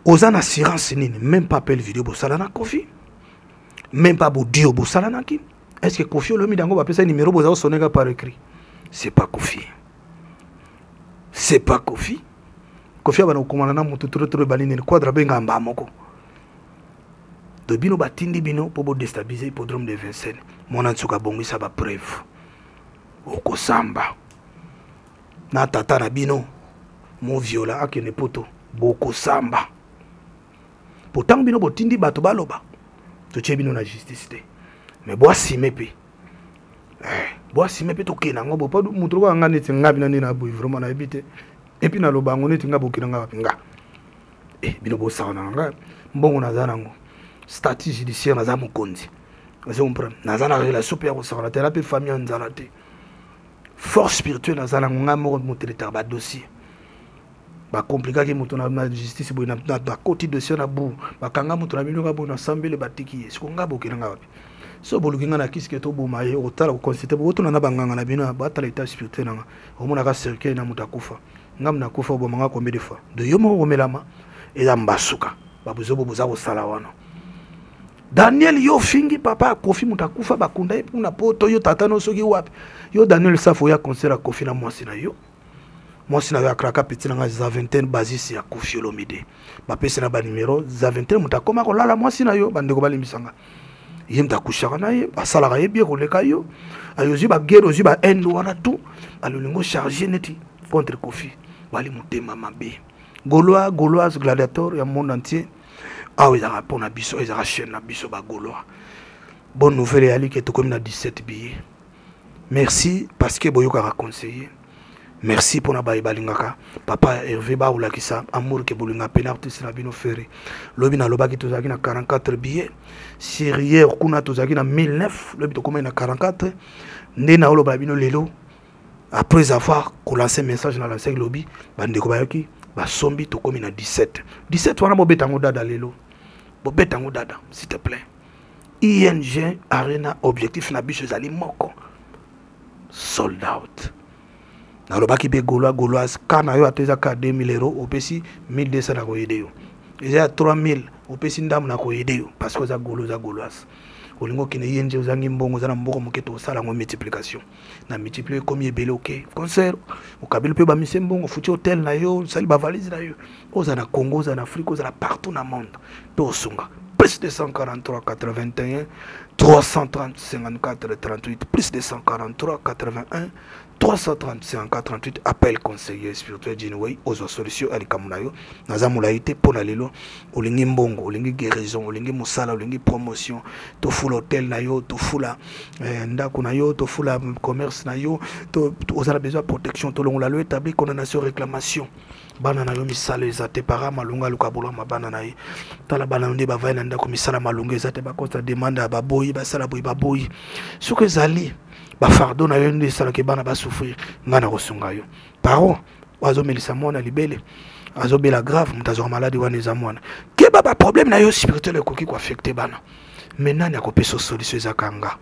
oza na assurance nini? Même pas appel vidéo bosala na Koffi, même pas bodio bosalanaki. Est ce que Koffi Olomide yango bapesa numéro, boza kosoneka par écrit? C'est pas Koffi, c'est pas Koffi. Koffi abana kokomana na motu tro tro ebandi nini. Quadra benga mba moko to bino batindi bino mpo bodestabilize hippodrome de Vincennes. Mwana nsuka abongisa bapreuve, okosamba na tata na bino moviola akende poto, bokosamba. Po ntango bino botindi bato baloba, totie bino na justice te. Mais boasime mpe eh, boasime mpe tokende yango bo po moto lokola nga neti nga bina nde na boye vraiment nayebi te epuis naloba yango neti nga bokenda nga wapi nga eh, bino bosaka na nga mbongo naza nango statut judiciaire naza mokonzi ozo comprendre naza na relation mpe ya kosakana te na mpe famille ya nzala te force spirituelle naza nango ngai moko moteletaka badossier bakomplikaki moto na justice boye bakoti dossier na bour bakanga moto na bino ka boye nasambeli batiki ye siko ngai bokenda ngai wapi so boluki ngai na kisi ke toboma ye okotala koconsulte bokotuna na banganga na bino batala etat spirituel nanga omonaka cercueil na moto akufa ngai nakufa oboma ngai combien de fois de yo moko komelama eza mbasuka babuzobo boza kosala wana Daniel yo ofingi papa Kofi moto akufa bakunda ye kuna poto yo tata no soki wapi yo Daniel Safo ya concert ya Kofi na mwasi na yo mwasi na yo akraka peti na ngai Zaventem basis ya Kofi Olomide bapesi na banimero Zaventem moto akoma kolala mwasi na yo bandeko balimbisa nga ye moto akushaka na ye asalaka ye bie koleka yo ayo ozwi bagere ozwi bainde wana tout alolingo charge neti contre Kofi bali motema mabe Gaulois Gauloise gladiator ya monde entier awa ezalaka mpo na biso ezalaka chaîne na biso bagaulois bonne nouvelle eyali ke tokomi na 17 billet merci parce que boyokaka conseiller merci mpona baye balingaka papa hervé baolakisa amour ke bolinga pene artiste na bino ferre lobi nalobaki tozalaki na 44 billet sur hier kuna tozalaki na 1009 lobi tokomaki na 44 nde naoloba bino lelo après avoir kolancer message na lancaki lobi bandeko bayoki basombi tokomi na 17 17 wana bobeta yango dada lelo bobeta yango dada s'il te plaît ing arena objectif na biso ezali moko sold out nalobaki mpe gaulois gauloise ka na yo ata eza ka 2000 euro opesi 1200 na koyede yo eza ya 3000 opesi ndambo na koyede yo parce que oza gaulois oza gauloise olingi okende ye nje ozangi mbongo oza na mboko moke tosala yango multiplication na multiplie ekomi ebele oke concert okabeli mpe bamise mbongo ofuti hotel na yo osali bavalise na yo oza na congo oza na afrique ozala partout na monde mpe osunga plus 243 81 330 54 38 plus 243 81 330 54 38 appel conseiller spirituel Jinway ozwa solution ya likambo na yo naza molai te mpo na lelo olingi mbongo olingi guérison olingi mosala olingi promotion tofula hotel na yo tofula eh, ndako na yo tofula commerce na yo oza na besoin ya protection tolongola lo établi condamnation réclamation bana na yo misala eza te para malonga aluka bolama bana na ye tala bana yo nde bavai na ndako misala malonga eza te bakota demande ya baboyi basala boye baboyi soki ezali bafardo na yo nde esalaka bana basouffrir ngai nakosunga yo parent oyo azomelisa mwana libele azobela grave moto azwaka maladi wana eza mwana keba baproblème na yo spirituel ekoki koaffecte bana me nani akopesa solution eza kanga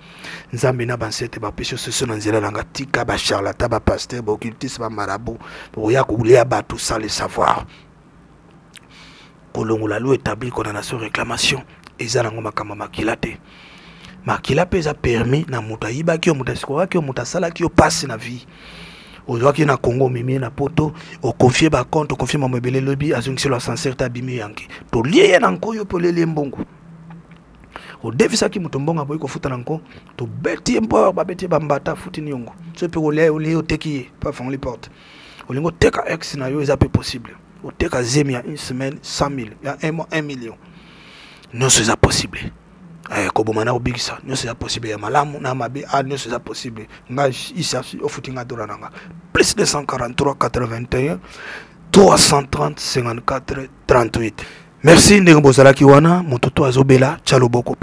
nzambe na bansete bapesi yo solution na nzela na nga tika bacharlatan bapaster baoccultiste bamarabu oya kolia bato sans le savoir kolongola loi établi condamnation réclamation eza nango makambo ya makila te makila mpe eza permis na moto ayibaki yo moto asikolaki yo moto asalaki yo mpasi na vie ozwaki na congo omemi ye na poto okonfie bacompte okonfie mambo ebele lobi azongiselo ascenseur te abimi yanke tolie ye na nkoyo mpe olieli ye mbongo odefisaki moto mbongo aboyi kofuta na nko tobeti ye mbor babeti ye bambata afuti niongo soki mpe kolia ye olie oteki ye mpe afongoli porte olingi oteka ex na yo eza mpe possible oteka zemi ya une semaine 100 000 ya un mois 1 million nyonso eza possible eh, koboma na kobikisa nyonso eza possible ya malamu na mabe a ah, nyonso eza possible nga isasi ofuti nga dola na nga plus 243 81 330 54 38 merci ndenge bozalaki wana moto to azobela tya loboko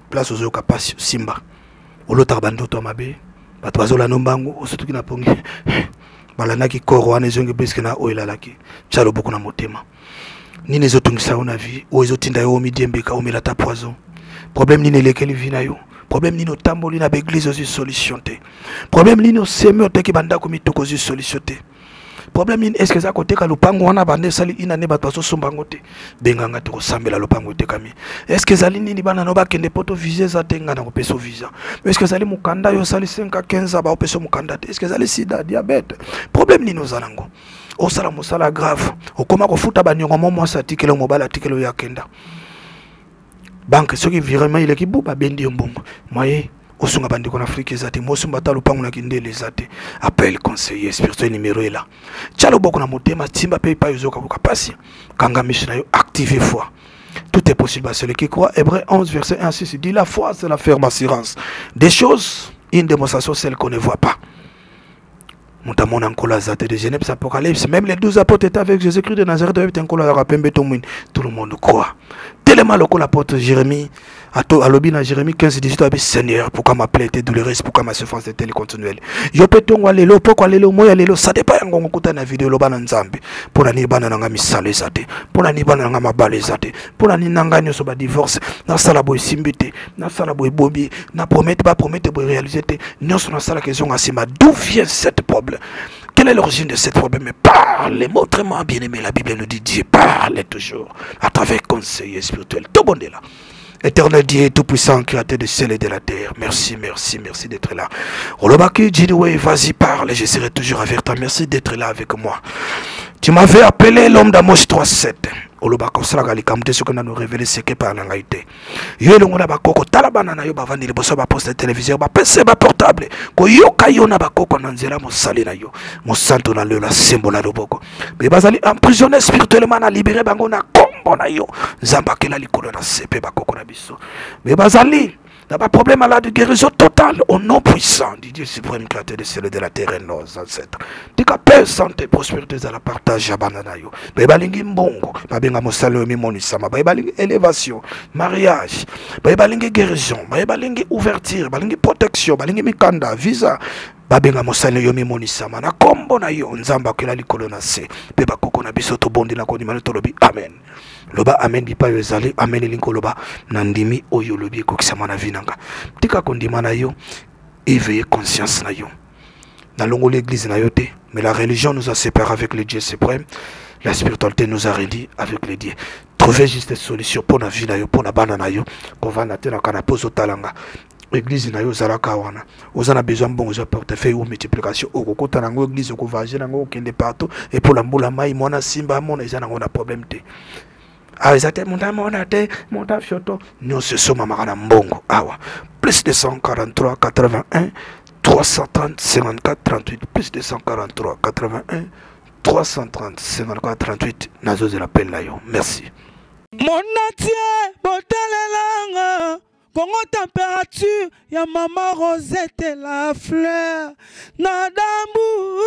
place ozoyoka mpasi simba olotaka bandoto ya mabe bato bazolanda mbangu osotuki na pongi balandaki koro wana ezongi briske na oyo elalaki tya loboko na motema nini ezotungisa yo na vie oyo ezotinda yo omidiembeka omela ta poison problème nini elekeli vie na yo problème nini otamboli na baeglise ozwi solution te problème nini osemi oteki bandako mituka ozwi solution te problème nini estce eza koteka lopango wana banda esali inane bato bazosomba yango te benga nga tokosambela lopango etekami estce ezali nini bana no bakende poto visa eza te nga nakopesa visa estce ezali mokanda yo osali 5 a 15 baopesa mokanda te estce ezali sida diabète problème nini oza nango osala mosala grave okoma kofuta baniongo mo mwasi atikele mobali atikele oyo akenda banke soki virement eleki bu babendi yo mbongo moye osunga bandeko na afrika eza te mosumba ata lopango na kindele eza te appel conseiller spirituel numero ela tya loboko na motema timba mpe epai ozoka koka mpasi kanga miso na yo active foi. Tout est possible à celui qui croit. Hébreu 11, verset 1 6 dit la foi, c'est la ferme assurance des choses, une démonstration, celle qu'on ne voit pas. Moto amona nkolo aza te de Genèse Apocalypse. Même les 12 apôtres étaient avec Jésus-Christ de Nazareth, oyebi te nkolo azalaka pembe to mwini. Tout le monde croit. Telema lokola apôtre Jérémie ato alobi na Jérémie 15 18 abi Seigneur, pourquoi ma plaie était douloureuse, pourquoi ma souffrance était continuelle. Yo pe tongo lelo, pokwa lelo, moya lelo, ça dépend yango ngokuta na video loba na Nzambe. Pona ni bana na nga misala eza te. Pona ni bana na nga mabala eza te. Pona ni nanga nyoso ba divorce, nasala boye simbi te, nasala boye bobi, na promete ba promete boye réaliser te. Nyoso nasala kezonga sima. D'où vient cette problème? Quelle est l'origine de ce problème? Parle, montre-moi, bien-aimé. La Bible nous dit Dieu parle toujours à travers conseiller spirituel. Tout bon là. Éternel Dieu, Tout-Puissant, Créateur du ciel et de la terre, merci, merci, merci d'être là. Olobaki, Jinway, vas-y, parle, je serai toujours avec toi. Merci d'être là avec moi. Tu m'avais appelé l'homme d'Amos 3.7. Olobaka osalaka likambo te soki nano révélé seke par na ngai te. Yo elongo na bakoko, tala bana na yo bavandi liboso ba poste téléviseur, ba PC, ba portable, koyoka yo na bakoko na nzela mosali na yo. Mosantu na lelo asembola loboko. Mais bazali emprisonné spirituellement na libéré bango na kombo na yo. Nzambe akela likolo na se pe bakoko na biso. Mais bazali na ba problème à la de guérison totale au nom puissant du Dieu suprême créateur du ciel et de la terre et nos ancêtres. Tika paix, santé, prospérité à la partage ya bana na yo. Baye balingi mbongo, babenga mosali oyo mimonisama, baye balingi élévation, mariage, baye balingi guérison, baye balingi ouverture, balingi protection, balingi mikanda, visa, babenga mosali yo mimonisama na kombo na yo Nzambe akela likolo na se mpe bakoko na biso tobondela kondima no tolobi amen. Loba amen bipai oyo ezali amen elingi koloba na ndimi oyo olobi ekokisama na vie na nga. Tika kondima na yo éveiller conscience na yo. Nalongoli église na yo te, mais la religion nous a séparés avec le Dieu suprême. La spiritualité nous a réunis avec le Dieu. Trouvez juste des solutions pour la vie na yo, pour la bana na yo, kovanda te na canapé ozotalanga. Église na yo ozalaka wana, oza na besoin mbongo eza portefeuille ou multiplication, okokota nango église, okovoyage nango, okende partout, et pour la mbula mai mwana simba mona eza nango na problème te. Awa eza te monta mona te monta fioto nyonso esomamaka na mbongo awa. Plus 243 81 330 54 38, plus 243 81 330 54 38. Nazozela appel na yo. Merci. Monatie botalelanga Congo température ya mama Rosette la fleur na dambu.